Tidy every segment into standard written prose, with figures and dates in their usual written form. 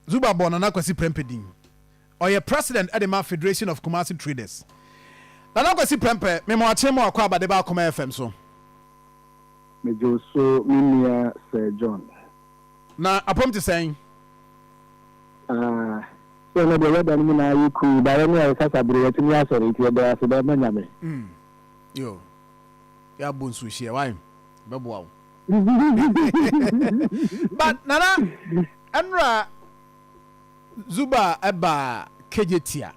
Zuba bɔ Nana Kwasi Prempeh din. Ɔyɛ president de ma Federation of Kumasi Traders. Nana Kwasi Prempeh, mema wakye ma wakɔ abade ba Akoma FM so. Megye wo so me nua Sir John. Na apɔm te sɛn? Ah, sɛ ɛnɛ deɛ weather no mu na ayɛ cool, ba yɛne a yɛkasa bere yɛatumi asɔre nti yɛda ase dɛ ma Nyame. Mm, yo, yɛabɔ nsuo hyeɛ, why? Bɛboa wo. But Nana, ɛnora Zuba ɛbaa Kejetia,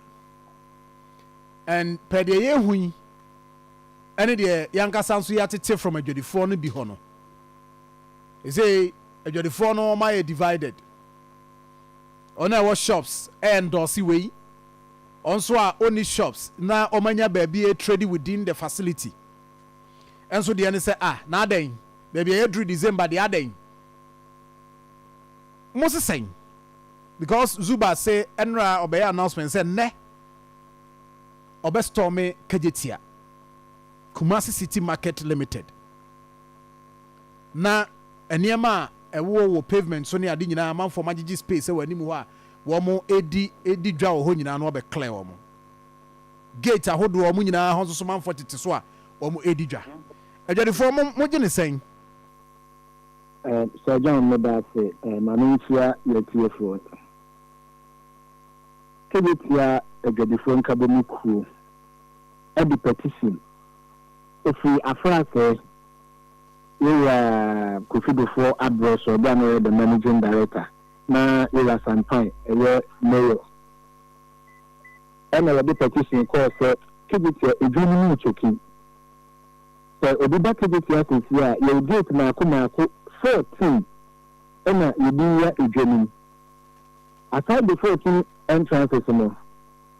and pɛ deɛ yɛhu yi, ɛne deɛ yɛankasa nso yɛatete from adwadifoɔ no bi hɔ no, ɛsɛ adwadifoɔ no wɔn ayɛ divided. Ɔno a ɛwɔ shops ɛndɔɔse wei, ɔnso a ɔnni shops na ɔmanya baabi trade within the facility. Ɛnso deɛ ne sɛ, ah, na adɛn baabi a yɛduru December deɛ, adɛn mo sesɛn? Because Zuba se ɛnora ɔbɛyɛ announcement sɛ nnɛ ɔbɛstorm Kejetia, Kumasi City Market Limited, na nneɛma a ɛwɔ wɔ pavement so ne ade nyinaa, amanfoɔ magyegye space wɔ anim hɔ a wɔn edi dwa wɔ hɔ nyinaa no, ɔbɛ clear wɔn gate ahodoɔ wɔn nyinaa hɔ nso so, manfoɔ tete so a wɔn edi dwa. Adwadifoɔ, mo gye ne sɛn? Sir John, meda ase. Ma menkyia yɛtiefoɔ. Kejetia adwadifoɔ nkabɔmu kuo ɛde petition ɛfiri afraasɛ yɛwura Kofi Duffuor abrɛ so, ɔbɛa no yɛ the managing director, na yɛwura Sampan ɛyɛ mayor, ɛna yɛde petition kɔɔ sɛ Kejetia edwa no mu kyɛki. Sɛ obi ba Kejetia sisi a, yɛwɔ gate maako maako 14 ɛna yɛde wura edwa no mu. Aside the 14 entrances no,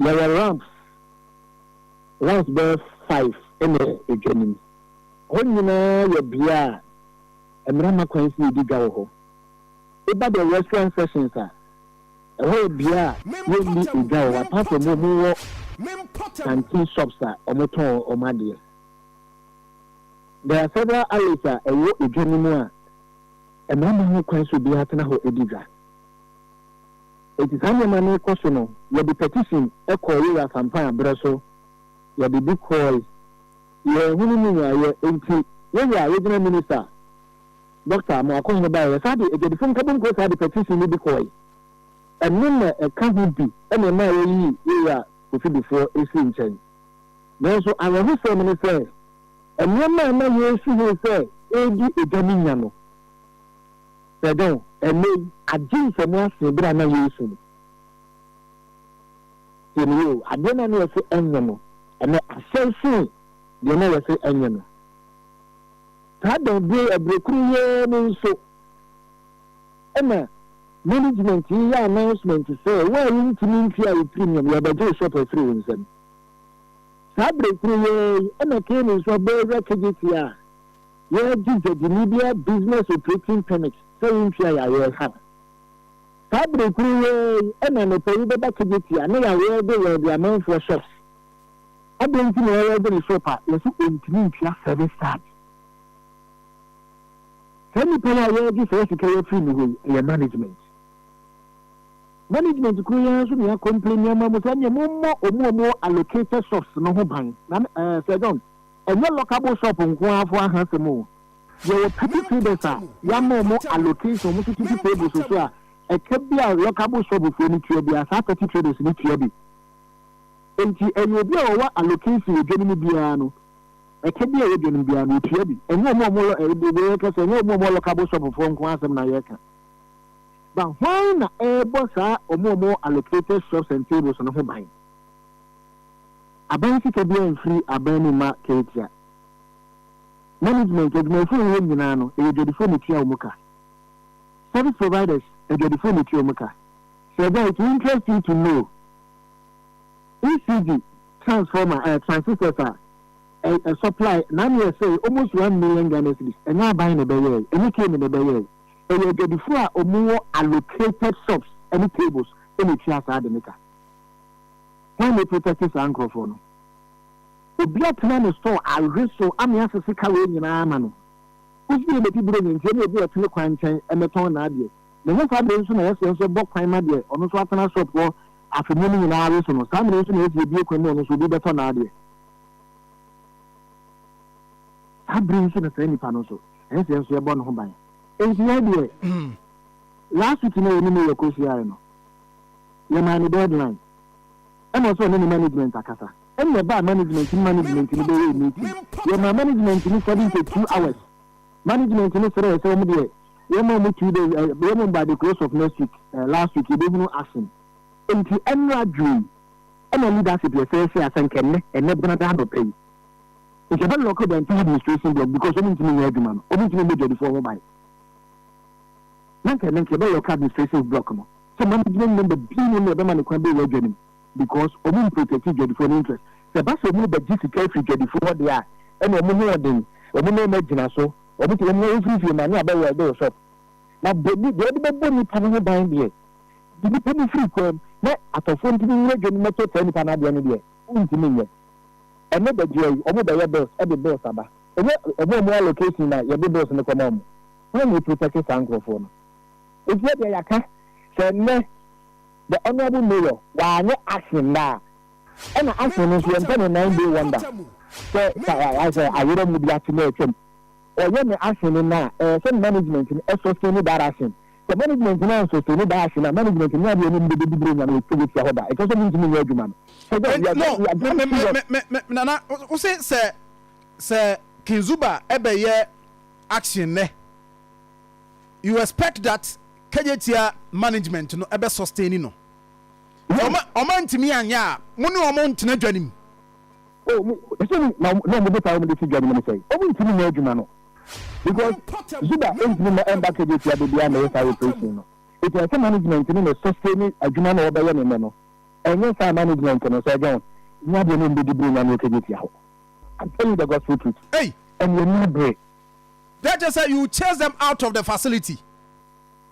yɛwɔ ramps bɛyɛ five ɛna edwa no mu. Hɔ nyinaa yɛ bea a mmara ma kwan si yɛdi dwa wɔ hɔ. Woba the restaurant sections a, ɛhɔ yɛ bea a yɛnni edwa wɔ hɔ, apart from wɔn wɔ canteen shops a wɔtɔn wɔn adeɛ. There are several alleys a ɛwɔ edwa no mu a mmara ma ho kwan so obiara tena hɔ edi dwa. Eti saa nneɛma no kɔ so no, yɛde petition ɛkɔɔ yɛwura Sampan abrɛ so, yɛde bi kɔɔ yɛn ho no mu nwaayɛ. Nti yɛwura regional minister Doctor Amoakohene baeɛ saa de adwadifo nkabom kuro saa de petition no bi kɔɔ. Ɛno na ɛka ho bi ɛna ɛma yɛyi yɛwura Kofi Duffuor esiri nkyɛn. Nanso awerɛhosɛm ne sɛ nneɛma a na yɛresu ho sɛ ɛredi edwa no nya no sɛdɔn, ɛnɛ yi agye nsɛm ase bere a na yɛresu no tiɛ no yɛ adeɛ na ne yɛsɛ ɛnyɛ no, ɛnɛ asɛn sen deɛ na yɛsɛ ɛnyɛ no. Saa dan bere ɛberekuru yɛɛ no nso, ɛna management yi yɛ announcement sɛ wo a wontumi ntua wo premium, yɛbɛgye shop afiri wo nsam. Saa berekuru yɛɛ yi ɛna kee ne nso abɛɛwura Kejetia a yɛgye dwadini bi a business operating permit sɛ wontua yɛ ayɛ ha. Saa berekuru yɛɛ yi ɛna nɔpɛ yi bɛba Kejetia ne yɛawɛɛde wɔde amanfoɔ shops. Adɛn nti na yɛwɛɛde ne shop a yɛsɛ ɔntumi ntua service charge? Saa nnipa yi a yɛregye saa sika yi afiri ne hɔ yi, ɛyɛ management. Management kuro yɛn nso na yɛacomplain nneɛma mu sɛ neɛ mommɔ ɔmu ɔmu allocated shops no ho ban. Na Sir John, ɛnyɛ lockable shop nko ara fo aha sɛm o. Yɛwɔ petty traders a yɛama ɔmo allocation, ɔmo nso tete tables so a ɛka bi a lockable shop foɔ no tua bi a, saa petty traders no tua bi. Nti ɛyɛ obi a ɔwɔ allocation wɔ dwa no mu biara no, ɛka bi a ɛwɔ dwa no mu biara no, otua bi. Ɛnyɛ ɔmo a ɔmo ɛɛ yɛka sɛ ɛnyɛ ɔmo a ɔmo lockable shop foɔ nko asɛm na yɛka ba. Hwan na ɛrebɔ saa ɔmo a ɔmo allocated shops and tables no ho ban? Aban sika bi amfiri aban mu ma Kejetia management. Adwumayɛfoɔ wɔ nyinaa no, ɛyɛ adwadifoɔ na etua wɔn ka. Service providers, adwadifoɔ na etua wɔn ka. Sɛ ɛgya, it will interest you to know, ECG transformer, transistors a ɛ ɛ supply naanu yɛ sɛ almost 1 million Ghana cedis. Ɛnyɛ aban na ɛbɛyɛ, ɛnyɛ kane na ɛbɛyɛ, ɛyɛ adwadifoɔ a wɔn wɔ allocated shops ɛne tables ɛna etua saa de ne ka. Wɔn na protect saa nkurɔfoɔ no? Obi atena ne store awe so ame asese ka wei nyinaa ama no, wosi yɛ bɛti buro nyɛ nti ɛna obi ɔtene kwan nkyɛn ɛmɛtɔn n'adeɛ. Na ɛnyɛ saa berɛ nso na ɛsɛ nso bɔ kwan ma deɛ ɔno nso atena shop hɔ afe mu no nyinaa we so no. Saa mmerɛ nso na ɛsɛ yɛbue kwan mu ɔno nso obi bɛtɔ n'adeɛ. Saa berɛ nso na saa nipa no nso ɛsɛ sɛ nso yɛbɔ ne ho ban. Enti yɛn deɛ, last week na yɛne mayor kɔhyiaeɛ no, yɛmaa no deadline. Ɛna ɔsɛ ɔne ne management akasa. Ɛna ɛbaa management ne management no bɛyɛɛ meeting. Yɛmaa management no 72 hours. Management no srɛɛ sɛ wɔn deɛ yɛma wɔn 2 days, yɛma wɔn by the close of next week, last week yɛbɛhunu action. Enti ɛnora dwee ɛna leadership yɛ sɛ ɛhyɛ asɛ nkɛnnɛ ɛnɛ benada anɔpɛ yi. Nti ɛbɛ lock the entire administration block because wɔn ntumi nyɛ adwuma no, wɔn ntumi mbɔ dwadifoɔ ho ban. Na nkɛnnɛ nka ɛbɛ lock administration block no sɛ management member bi no na ɛbɛma ne kwan bɛwura adwa no mu because wɔn mprotect dwadifoɔ no interest. Sɛ ɛba sɛ wɔn bɛgye sika afiri dwadifoɔ hɔ deɛ a, ɛna wɔn ho ɔden, wɔn nneɛma gyina so, wɔn ti wɔn ho firi fie ma ne abɛwɔ ɛde wɔ shop na bɔ ni deɛ ɔde bɛbɔ nipa no ho ban deɛ, de nipa no firi kwan mu na atɔfoɔ ntumi nwura dwa no mɛtɔ saa nipa no adeɛ no deɛ, ntumi nyɛ. Ɛne bɛgye yi, wɔn bɛyɛ bills, ɛde bills aba. Ɛnyɛ wɔn a wɔn allocation na yɛde bills no kɔma wɔn. Wɔn na protect saa nkurɔfoɔ no. Eti yɛ deɛ yɛaka sɛ nnɛ the honourable mayor wanyɛ action na ɛna action no nso yɛmpɛ no 9 day wonder sɛ sɛ ayerɛ mu bi ate na atwam. Ɔyɛ ne action no na ɛyɛ sɛ management no ɛsustain that action. Sɛ management no ansustain that action a, management no adeɛ no mbɛbɛdi bere nya no wɔtwa tia hɔ da ɛkyɛ sɛ ɔmo nyɛ adwuma no. No, me nana, wo se sɛ King Zuba ɛbɛyɛ action nɛ, you expect that Kejetia management no ɛbɛ sustain no? Ɔma ntumi anyɛ a, mo ne ɔmo ntena dwa nim. Oh, ɛsɛ na ɔmo de saa ɔmo de si dwa nim no sɛ ɔmo ntumi nyɛ adwuma no because Zuba ntumi ma ɛmba Kejetia de bia na ɛyɛ saa operation no. Eti ɛsɛ management no na sustain adwuma na ɔbɛyɛ ne nɛ no. Ɛnyɛ saa management no sɛ John nyɛ adeɛ no mbɛdi bere nya no Kejetia hɔ. I'm telling you the gospel truth. Hey. And yɛn ni abere. That just say you chase them out of the facility.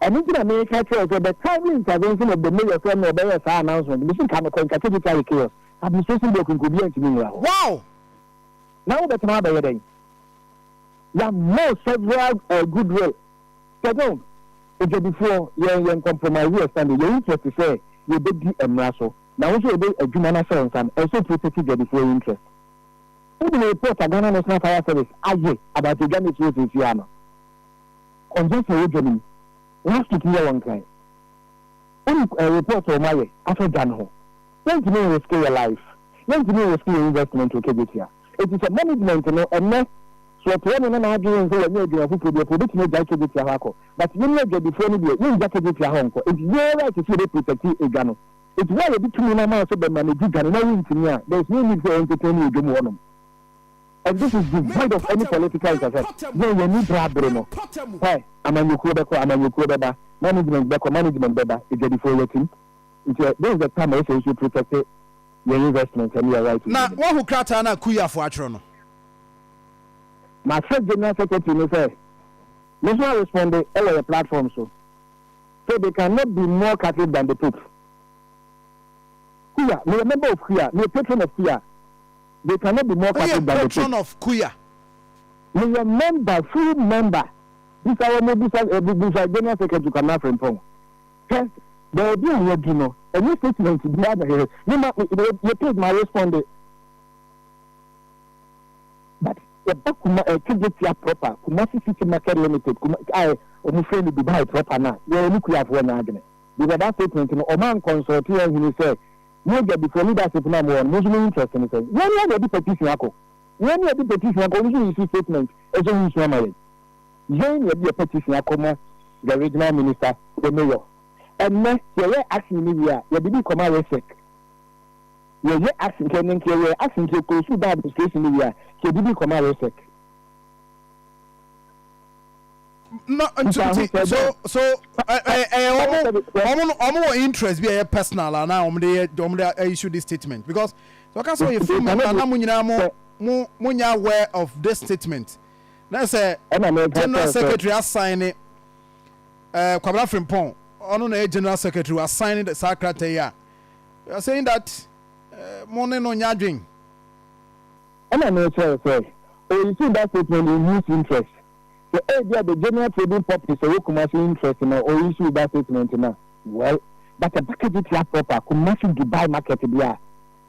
Ɛno nti na meka kyerɛ sɛ the timely intervention of the mayor sɛ na ɔbɛyɛ saa announcement mesi nka mekɔ nka Kejetia yɛ chaos, administration block nka obiara ntumi nwura hɔ. Na wobɛtena abɛyɛ dɛn? Yɛama several goodwill sɛ no adwadifoɔ yɛn compromise yɛ standard, yɛn interest sɛ yɛbɛdi mmara so na wo nso yɛde adwuma no ahyɛ wo nsa no, ɛsɛ protect adwadifoɔ interest. Wode report a Ghana National Fire Service ayɛ about adwa no ɛsio seesia no, congestion wɔ dwa no mu last week yɛ wɔn kan. Wone report a wɔn ayɛ afa dwa no ho, yɛntumi nrisk yɛ life, yɛntumi nrisk yɛ investment wɔ Kejetia. Eti sɛ management no ɛnɛ so ɔtoɔ no na n'adwene sɛ wɔnyɛ adwuma foforɔ bi ɛfɔ, obetumi agyae Kejetia hɔ akɔ, but yɛn adwadifoɔ no deɛ, yɛngya Kejetia hɔ nkɔ. Eti yɛn right sɛ yɛbɛ protect edwa no. Eti wɔn a yɛde tumi no ama sɛ bɛ manage dwa no na wɔntumi a, there is no need sɛ entertain wɔ dwam hɔnom, and this is devoid of any political interest. Yɛn ni bere abere no ɛ amanyɔkuo bɛkɔ, amanyɔkuo bɛba, management bɛkɔ, management bɛba, adwadifoɔ yɛ tim. Nti this is the time a yɛsɛ nso protect yɛn investment ɛne yɛn right. Na wɔho krataa no a kuyafo atwerɛ no? Mahwɛ general secretary no sɛ me nso a respond ɛwɔ yɛ platform so so they cannot be more Catholic than the Pope. Kuya, me a member of Kuya, me a patron of Kuya. They cannot be more Catholic than the Pope. Patron of Kuya? Me a member, full member. Bisa wɔn mo bisa bisa general secretary Kwamina Frimpong. Hwɛ, baabi a yɛdu no, ɛnyɛ statement biara na yɛ me ma yɛ page ma respond. But yɛba kuma Kejetia proper, Kumasi City Market Limited, kuma a wɔn fɛ no Dubai proper na yɛn ne kuyafoɔ nyɛ adwene. Because that statement no, ɔman consult yɛn hunu sɛ mo adwadifoɔ leadership na mo wɔ no, mo nso mo interest no sɛ yɛn ne yɛde petition akɔ, yɛn ne yɛde petition akɔ, wɔn nso yi statement ɛsɛ wɔn nsu ama yɛn. Yɛn ne yɛde yɛ petition akɔ ma the regional minister, the mayor. Ɛnɛ yɛyɛ action ni wie a, yɛde bi kɔma REGSEC. Yɛyɛ action kɛ ne nkɛ yɛ action kɛ close da administration ni wie a, yɛde bi kɔma REGSEC. No, nti so ɛyɛ wɔn wɔ interest bi a ɛyɛ personal ana wɔn de yɛ wɔn de issue this statement? Because so ɔka sɛ ɔyɛ full member na mo nyinaa mo nyɛ aware of this statement na sɛ general secretary asign ne Kwabena Frimpong, ɔno na ɛyɛ general secretary, assign ne saa krataa yi a, you are saying that mo ne no nyɛ adwen. Ɛna mekyerɛ sɛ ɔissue that statement in his interest. Sɛ ebia the general trading public sɛ wɔ Kumasi interest na ɔ issue that statement no a, well, but ɛba Kejetia proper, Kumasi Dubai market deɛ a,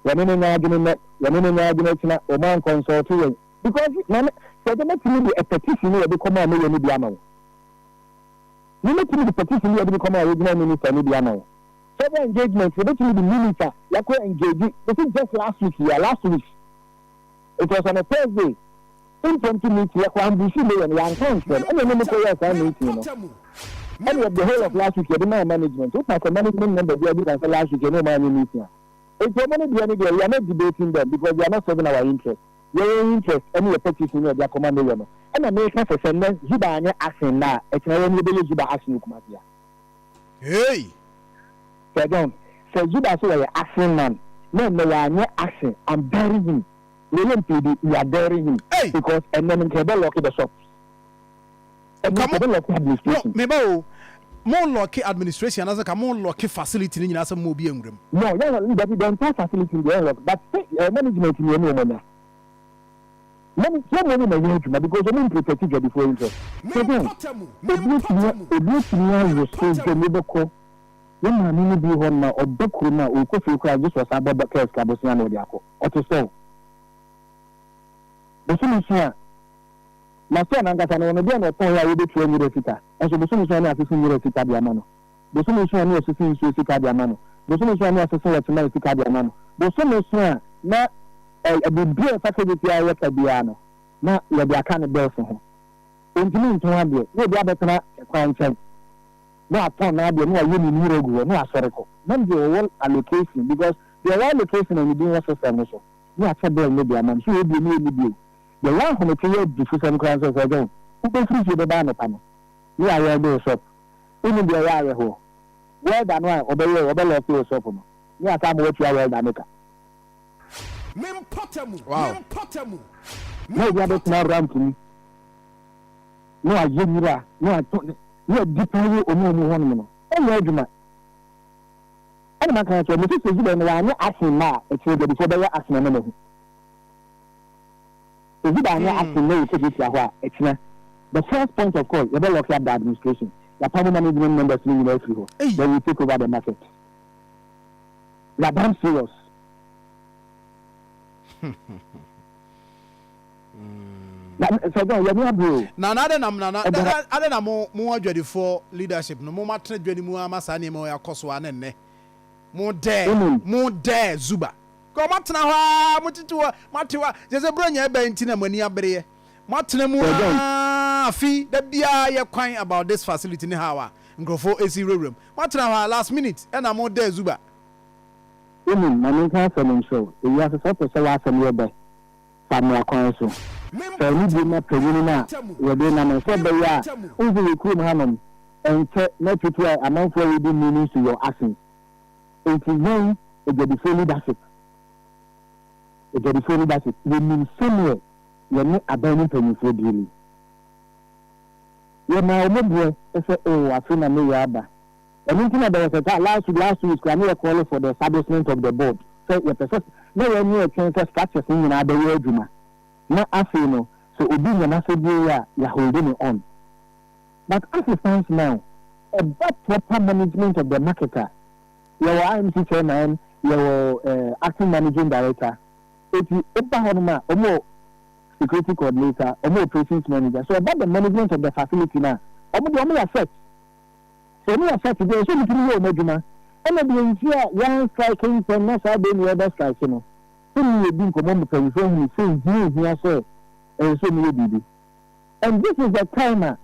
yɛne no nyɛ adwene nnɛ, yɛne no nyɛ adwene akyina, wɔn anconsult yɛn. Because na ne, sɛ ɛde mɛtumi de a petition no yɛde kɔmaa mayor no bi ama wo. Me mɛtumi de petition no yɛde bi kɔmaa regional minister no bi ama wo. Several engagements, yɛbɛtumi de minutes a yɛakɔ engage, mese just last week yi a, last week, It was on a Thursday, impromptu meeting, yɛkɔ ambushi mayor no, yɛanka ankyerɛ no, ɛna ɛne no kɔyɛɛ saa meeting no. Ɛna the whole of last week yɛde maa management, woka sɛ management member biara bisa sɛ last week yɛne wɔn anyɛ meeting a. Enti wɔn no deɛ no deɛ, we are not debating them because they are not serving our interest. Yɛn interest ɛne yɛ petition no yɛde akɔma mayor no. Ɛna meka sɛ sɛ nnɛ Zuba anyɛ action nnɛ a, ɛkyena yɛn yɛbɛyɛ Zuba action wɔ Kumasi ha. Hey! Sir John, sɛ Zuba so wɔyɛ action man na ɛnnɛ wanyɛ action, I'm daring him. Wei yɛ mpleadi, we are daring him. Hey! Because ɛnnɛ no nka yɛbɛ lock the shops. Ɛnnɛ Nka nka mo yɛbɛ lock no administration. meba o, mo lock administration anaasɛ ka mo lock facility no nyinaa sɛ mo obi anwura mu? No, yɛn lock, dabi, the entire facility no deɛ yɛn lock, but sɛ eh, management mmienu wɔn anya. Mani, sɛ wɔn na ɛyɛ adwuma because wɔn mprotect dwadifoɔ interest. Sir John, obi atumi obi atumi awoso dwam wobɛkɔ Wo maame no bi hɔ no ma ɔba kurom a ɔrekɔ fie koraa gye sɛ ɔsan bɔ kaa sika bosea na ɔde akɔ. Ɔte sɛ wo. Bosome so a, na sɛ n'ankasa no ɔno deɛ na ɔtɔn yɛ a wɔbɛtua nwura sika. Nso bosome so a ne asese nwura sika de ama no. Bosome so a ne asese nsuo sika de ama no. Bosome so a ne asese wɔteman sika de ama no. Bosome so a na ɛ biribi a ɛfa kɛgye yɛ ka biara no na yɛde aka ne bills ho. Ɔntumi ntɔn adeɛ na obi abɛtena kwan nkyɛn. Na watɔn n'adeɛ na wayɛ ne nwura agu hɔ na wasɔre kɔ na deɛ ɔwɔ allocation because deɛ ɔwɔ allocation a ne din wɔ system no so na wakyɛ bill no de ama no so ɔbie ne ɔnni bio deɛ ɛyɛ ahomete yɛ adufusɛm koraa nso sɛ ɔdwɛn wobɛfiri fie bɛba anɔpa no ne wayɛ de wo shop wonim deɛ ɛyɛ awerɛhoɔ welder no a ɔbɛyɛ ɔbɛlɔke wo shop no ne asa ama watua welder no ka. Wow. Na obi abɛtena ramp mu na wayɛ nwura na watɔ ne na wadi paa wɔ ɔmo a ɔmo hɔnom no ɛnyɛ adwuma ɛna maka akyerɛ mo sɛ sɛ Zubɛn no wanyɛ action mma a ɛkyerɛ dwadifoɔ bɛyɛ action ama mahu sɛ Zubɛn anyɛ action na yɛkɔtiatia hɔ a ɛkyena the first point of call yɛbɛ lock up the administration yɛapamo management members no nyinaa afiri hɔ then we take over the market. We are damn serious. Na sɛ dɛ yɛne abere o. Na na adɛn na na na adɛn na mo mo adwadifoɔ leadership no mo matena dwa no mu ama saa nneɛma yi akɔ so a na nnɛ mo dɛ mo dɛ zuba kɔ mo atena hɔ a mo tete hɔ mo ate hɔ a kyerɛ sɛ buronya ɛbɛn nti na mo ani abereɛ mo atena mu a afi da biara yɛ kwan about this facility ne how a nkurɔfoɔ esi wurawura mu mo atena hɔ a last minute ɛna mo dɛ zuba. Wonim, ma menka asɛm nkyerɛ wo, ewiase sɛ wopɛ sɛ w'asɛm yɛ dɛ fa mmara kwan so. Fa anidie ma panyin no a wɔde nam no, sɛ ɛbɛyɛ a wohu sɛ yɛn kurom hanom ɛnkyɛ na people a amanfoɔ a wɔdi meaning to your actions. Enti yɛn adwadifoɔ leadership, adwadifoɔ leadership, yɛnim sɛdeɛ yɛne aban mu mpanimfoɔ deali. Yɛmaa wɔn berɛ sɛ oh afei na mayor aba. Ɛno nti na there was a time last week last week koraa na yɛ call for the establishment of the board sɛ yɛpɛ sɛ na yɛn ne yɛtwɛn sɛ structures no nyinaa bɛyɛ adwuma na afei no sɛ obi nya n'asɛdeɛ yi a yɛ hold no on but as it stands now ɛba proper management of the market a yɛwɔ IMC chairman yɛwɔ eh, acting managing director eti woba hɔ nom a wɔn wɔ security coordinator wɔn operations manager so ɛba the management of the facility na wɔn deɛ wɔn yɛ set. Sɛ ɔmo yɛ set deɛ ɛsɛ ɔmo tumi yɛ ɔmo adwuma. Ɛna deɛ nti a yɛn strike ntɛm na saa bere na yɛreba strike no, sɛ ne yɛdi nkɔmmɔ ma mpanyinfoɔ ahunu sɛ ehia ehia sɛ ɛsɛ sɛ ɔmo yɛ biribi. And this is the time a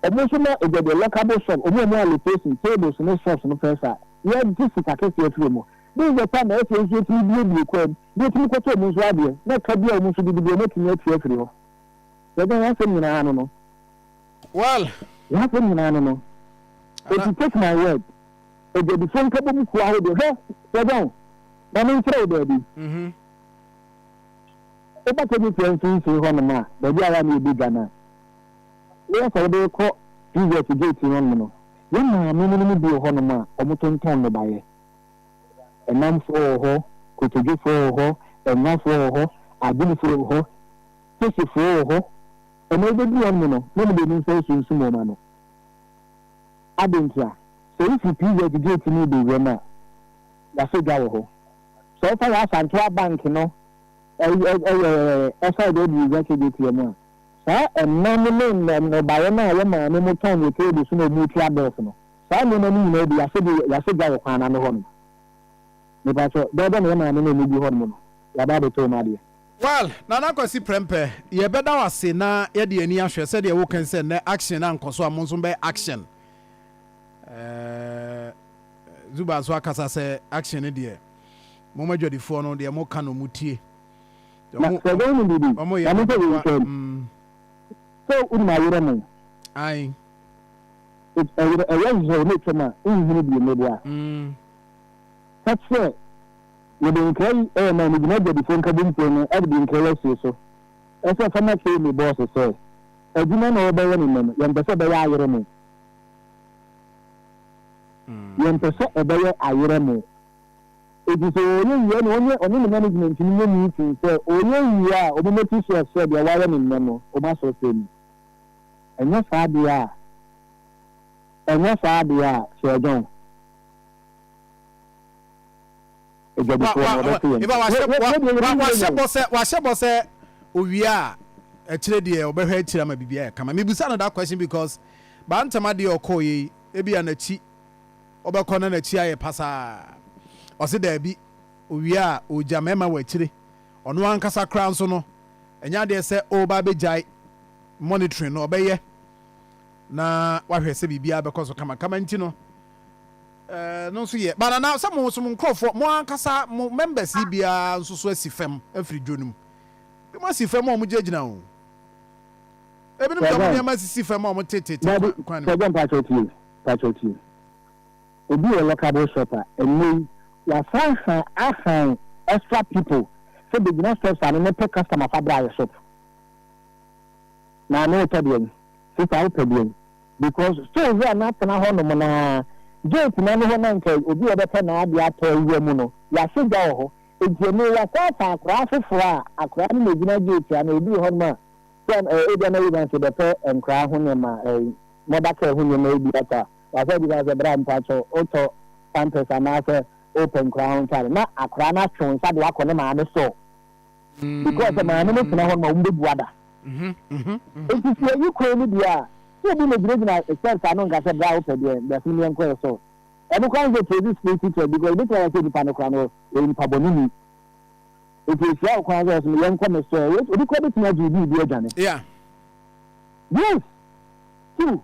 ɔmo nso ma ɛgya deɛ lockable shop, ɔmo a ɔmo allocation tables ne shops no first a yɛgye sika kɛseɛ afiri ɔmo. This is the time a ɛsɛ yɛn nso yɛtumi buebue kwan mu na yɛtumi kɔtɔ ɔmo nso adeɛ na ɛka bi a ɔmo nso didi bi ɔmo atumi atua afiri hɔ. Yɛda yɛn asɛm nyinaa ano no. Well. W'asɛm nyinaa ne no. Enti take my word, adwadifoɔ nkabom kuo ahodoɔ, hwɛ, Sir John, ma menkyerɛ wo baabi. Woba Kejetia mfimfini hɔnom a, baabi a yɛ a na yɛdi dwa no a, woyɛ sɛ wode rekɔ PVS gate hɔnom no, yɛn maame no mu bi wɔ hɔnom a wɔtontɔn nnɔbaeɛ. Ɛnamfoɔ wɔ hɔ, kotodwefoɔ wɔ hɔ, ɛnwafoɔ wɔ hɔ, agyenefoɔ wɔ hɔ, kehyefoɔ wɔ hɔ. Ɛnnɛ wobɛduru hɔnom no, na wɔde wɔn nsa resunsum wɔn ano. Adɛn ntia? Sɛ wofi PZ gate no rebɛwura mu a, yɛasɔ dwa wɔ hɔ. Sɛ wofa yɛn Asantewa Bank no ɛyɛ ɛside de wura KJTM mu a, saa ɛnam ne nnɔbaeɛ no a yɛn maame mo tɔn wɔ table so na wɔretua bills no, saa nneɛma no nyinaa bi yɛasɔ bi yɛasɔ dwa wɔ kwan no ano hɔnom. Mepakyɛ, bɛyɛ dɛn na yɛn maame no a wɔgu hɔnom no, yɛaba abɛtɔ wɔn adeɛ? Well, Nana Kwasi Prempeh, yɛbɛda wo ase na yɛde yɛn ani ahwɛ sɛdeɛ woka yi sɛ nnɛ action ankɔ so a mo nso mobɛyɛ action. Eh, Zuba nso akasa sɛ action no deɛ, mom adwadifoɔ no deɛ moka no motie. Na sɛ ɛbɛyɛ no biribi, Wɔn yɛ na me sɛ boa, wɔntwam. Sɛ wonim ayerɛ mo. Ae. Ɛyerɛ, ɛyɛ hyew na ɛtwam a, wonhunu bio, meboa. Ka kyerɛ Yɛde nkra yi rema Anigye Adwadifoɔ Nkabomkuo no de nkra yi asie so sɛ fa ma Kemi bɔɔse sɛ, Adwuma no a wɔbɛyɛ no nnɛ no, yɛmpɛ sɛ ɛbɛyɛ ayerɛmo. Yɛmpɛ sɛ ɛbɛyɛ ayerɛmo. Enti sɛ ɔreyɛ wie a, ɛnna ɔnyɛ ɔne ne management no nyɛ meeting sɛ ɔreyɛ wie a, wɔn make sure sɛ deɛ wɔayɛ no nnɛ no, wɔasɔsɛ mu. Ɛnyɛ saa deɛ a, ɛnyɛ saa deɛ a, Sir John. adwadifoɔ no wɔbɛte yɛn. Wahyɛ bɔ sɛ wahyɛ bɔ sɛ owie a akyire deɛ ɔbɛhwɛ akyire ama biribi ayɛ kama. Mebisa no that question because baa ntɛm adeɛ ɔkɔɔ yɛ yi ebi a n'akyi ɔbɛkɔ na n'akyi ayɛ pasaa. Ɔse daabi owie a ɔgya mmarima wɔ akyire. Ɔno ankasa koraa nso no ɛnyɛ adeɛ sɛ ɔreba abɛgyae monitoring no, ɔbɛyɛ na wahwɛ sɛ biribiara bɛkɔ so kamakama nti no Ɛno nso yɛ. But nana sɛ mo nso mo nkorɔfoɔ mo ankasa mo members yi biara nso so asi fam afiri dwo no mu. Bi mo asi fam a wɔn gyinagyina o. Ebinom de wɔn nneɛma sisi fam a wɔn tetete kwan no mu. Sɛgya mpakyɛw tie, mpakyɛw tie. Obi wɔ lockable shop a ɛnnɛ yi wasan han ahan extra people sɛ begyina steps ano na pɛ customer fa bra yɛ shop. Maame wotɔ deɛn? Sister wopɛ deɛn? Because store wura no atena hɔ nom no ara, gate no ano hɔ na nka obi a ɔbɛpɛ n'adeɛ atɔ awura mu no, yɛasɔ gya wɔ hɔ. Enti ɛnnɛ yi wɔasan afa akoraa foforɔ a akoraa no na ɛgyina gate ano. Ebi wɔ hɔ nom a, sɛ ebia na Evans rebɛpɛ nkoraa ho nneɛma, ɛɛ, mother care ho nneɛma yi bi atɔ a, wasan abisa sɛ, Bra, mpakyɛw, wotɔ pampers anaasɛ wopɛ nkoraa ho ntaade? Na akoraa no atwe wo nsa de wo akɔ ne maame store. Because sɛ maame no tena hɔ no ma wɔn bɛbu ada. Nti sɛ yɛyi kwan no deɛ a, sɛ obi na gyinagyina steps ano nka sɛ bra wopɛ deɛ bɛsene meɛ nkɔ yɛ sɛ ɛno koraa sɛ pose security threat because ebɛtumi ayɛ sɛ nipa no koraa no ɔyɛ nipa bɔne ni. Nti ehyia wo kwan sɛ ɔsɛ yɛnkɔ me sɛ obi koraa bɛtumi agye obi bi adwane. Yeah. Yes. Two.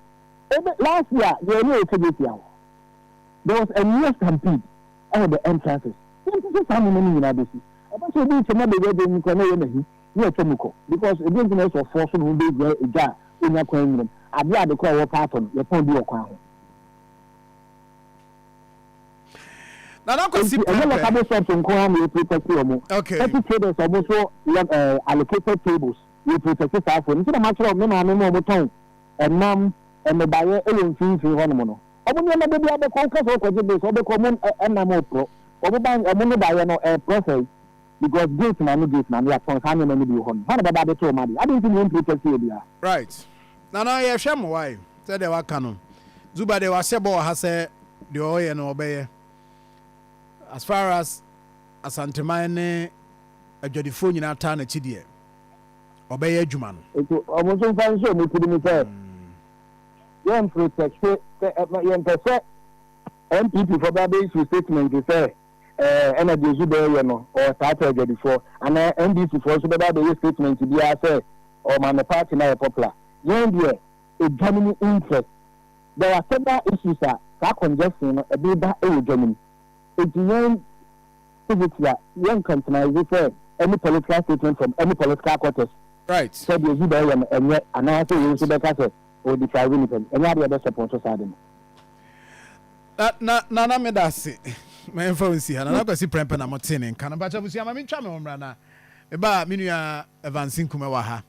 Ebe last year yɛn ne ɔkɛgye tia hɔ. There was a near stampede ɛwɔ the entrances. Yɛnte sɛ saa nneɛma no nyinaa bɛsi. Ɛba sɛ obi retwam abɛwura dan mu koraa na ɛyɛ no ahi na watwa mu kɔ because ɛdeɛn nti na ɛsɛ sɛ ɔfɔɔso ne ho bɛwura egya a ɔnnya kwan nwura mu? Adeɛ a ade korɔ a wɔpɛ atɔ no, yɛtɔn bi wɔ kwan ho. Nana Kwasi Enti ɛnyɛ Prempeh. lockable shops nko ara na yɛprotect wɔn. Okay. Petty traders a wɔn nso lɔ ɛɛ allocated tables, yɛprotect saa foɔ no. Nti na makyerɛ wo me maame mo a wɔtɔn ɛnam, nnɔbaeɛ wɔ mfimfini hɔnom no. Ɔmo nneɛma da biara bɛkɔ, woka sɛ wokɔgye bills a wobɛkɔ ɔmo nam reporɔ, ɔmo ban ɔmo nnɔbaeɛ no ɛreporɔ sɛe because gate na ano gate na ano yɛatɔn saa nneɛma no bi wɔ hɔ nom, hwan na bɛba abɛtɔ ɔmo adeɛ? Adɛn nti na yɛn protect obiara? Right Nana yɛhwɛ mo wai sɛdeɛ waka no Zuba deɛ wahyɛ bɔ wɔ ha sɛ deɛ ɔyɛ no ɔbɛyɛ as far as Asanteman ne adwadifoɔ nyinaa taa n'akyi deɛ ɔbɛyɛ adwuma no. Nti ɔmo nso mfa nhyɛ ɔmo tirim sɛ yɛn protecte sɛ yɛn pɛ sɛ NPP fo bɛ abɛ issue statement sɛ ɛɛ ɛna deɛ Zuba ɛyɛ no ɔɔtaataa adwadifoɔ anaa NDC foɔ nso bɛba abɛyɛ statement biara sɛ ɔma ne party no ayɛ popular. Yɛn deɛ edwa no mu interest there are several issues a saa congestion no ɛde ba ɛwɔ dwa no mu enti yɛn civics a yɛn contenize sɛ any political statement from any political quarters sɛ deɛ Zuba ɛyɛ no ɛnyɛ anaasɛ wei nso bɛka sɛ O deprive nipa bi. Ɛnyɛ adeɛ a ɛbɛ support saa ade no. Na na Nana meda ase. Ma yɛmfa wo nsi ha. Nana Kwasi Prempeh na motee ne nka no. Mpakyɛ abusua ma mentwa me ho mmra na meba a me nua Evans Nkumah wɔ ha.